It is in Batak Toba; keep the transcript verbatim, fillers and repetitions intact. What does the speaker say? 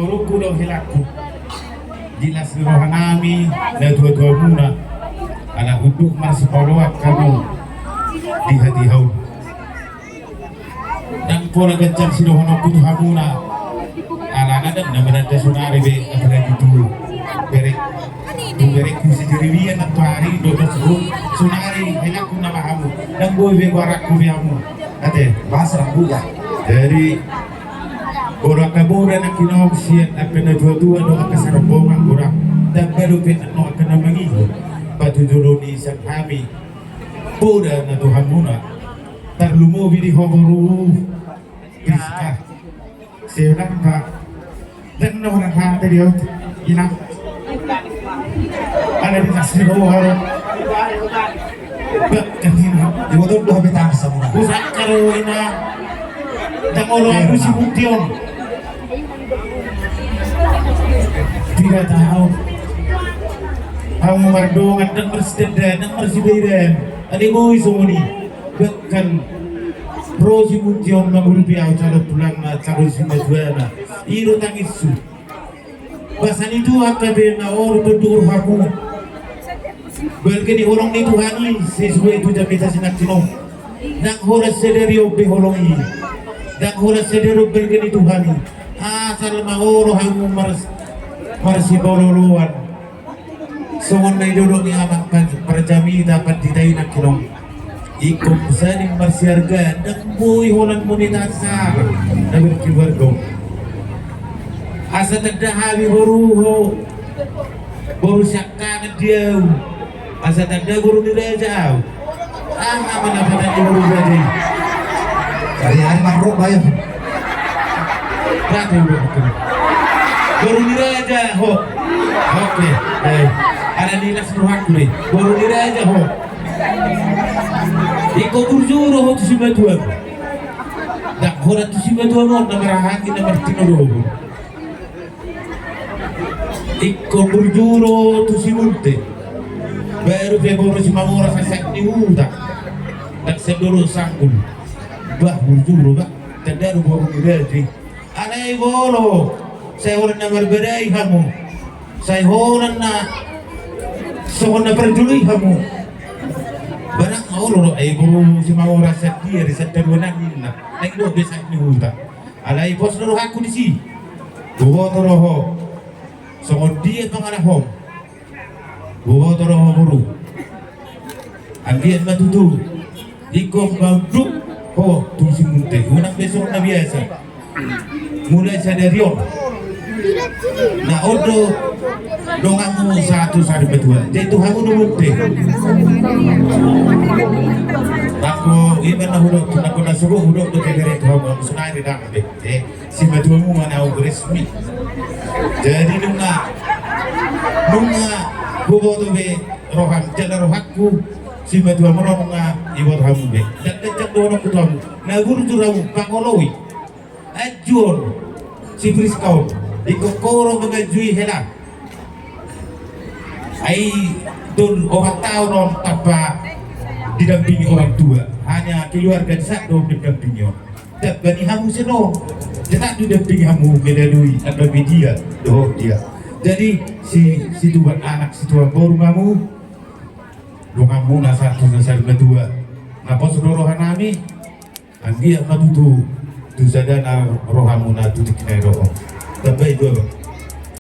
Borungku dohot helangku, di las ni rohanami natuatuamuna, ala unduk marsipaoloan hamu di hatiha on. Ndang pola ganjang sidohononku tu hamuna, alana ndang na mananda sonari be, apalagi tu berek, tu berekku sijiribian nantuari dohot sonari helangku nama hamu, ndang boi be goaranku be hamu. Ate, bahas rambuka. Jadi, boru angka boru nangkining sian angka natuatua dohot angka sarombongan boru, tamba dope annon angka na mangihut patujolo ni sian hami poda na tu hamuna. Tarlumobi di ho boru Priska. Sedang ka. Dan na orang hata dia, ina. Ada di nasi rohar. Bahkan ina. Di motor dah betang sama. Bukan karo ina. Tangoro aku si Mution. Tidak tahu. Hamu mardongan dan marsidandanan, dan marsibeiran. Ade boi songon i. Bahkan ro si Mution mangurupi au calon tulangna, calon simatuana. I do tangishu. Basa ni Tuhan gabe na olo tonduk rohamu. Balga ni holong ni Tuhan i sesuai tu jamita sinangkining on. Ndang holan sadari on be holong i. Ndang holan sadari on balga ni Tuhan i. Asal ma olo hamu mars-, marsipaolooloan. Songon na nidok ni amang parjamita pandita i nangkining on. Ingkon saling marsihargaan, ndang boi holan monetasi na berkeluarga. Asa tanda hami boru ho, boru siangkangan di au. Asa tanda boru ni raja au. Aha ma na patandi boru ni raja i? Ari-ari marrok bayo. Batu, batu. Boru ni raja ho. Oke. Eh, ada di las rohangku deh. Boru ni raja ho. Ingkon burju do ho tu simatuam. Ndang holan tu simatuam on na marhahaanggi na martinodohon. Ingkon burju do tu si Multe. Baru pe boru Simangoras sahat ni huta. Ndang sian dolok Sanggul. Bah, burju do bah. Tanda do boru ni raja i. Alai molo sai holan na marbadai hamu, sai holan na songon na parjolo i hamu. Barang olo do, ai boru Simangoras sadia di sandar wanang ninna. Naeng do be sahat ni huta. Alai pos do rohangku disi. Boboto do ho. Songon dia pangalahom. Boboto do ho boru. Anggiat ma tutu. Ingkon ma unduk ho tu si Multe. Unang be songon na biasa. Mulai sadari on. Na on do donganmu sahat tu sada matua. Jadi tu hamu do Multe. Nanggo iba na hudok, nanggo na sogo hudok do kebere tu hamu. Sonari ndang be. Eh. Simatuamu ma na resmi. Jadi nunga, nunga huboto be roham, jala rohangku simatuamu nunga iboto hamu be. Ndang ganjang dohononku tu hamu. Na burju hamu pangoloi. Anju on. Si Priska on. Ingkon ho do manganjui hela. Ai don opat taon on tanpa didampingi orang tua. Hanya keluarga sahat do mendampingi on. Tamba ni hamu seno. Tetap didampingi hamu melalui apa media dohot dia. Jadi si, situan anak situan boru hamu. Donganmuna sahat tu na sada matua. Na pos do rohanami. Anggiat ma tutu tu sada na rohamuna tu tingki na ro. Tamba i dua bang.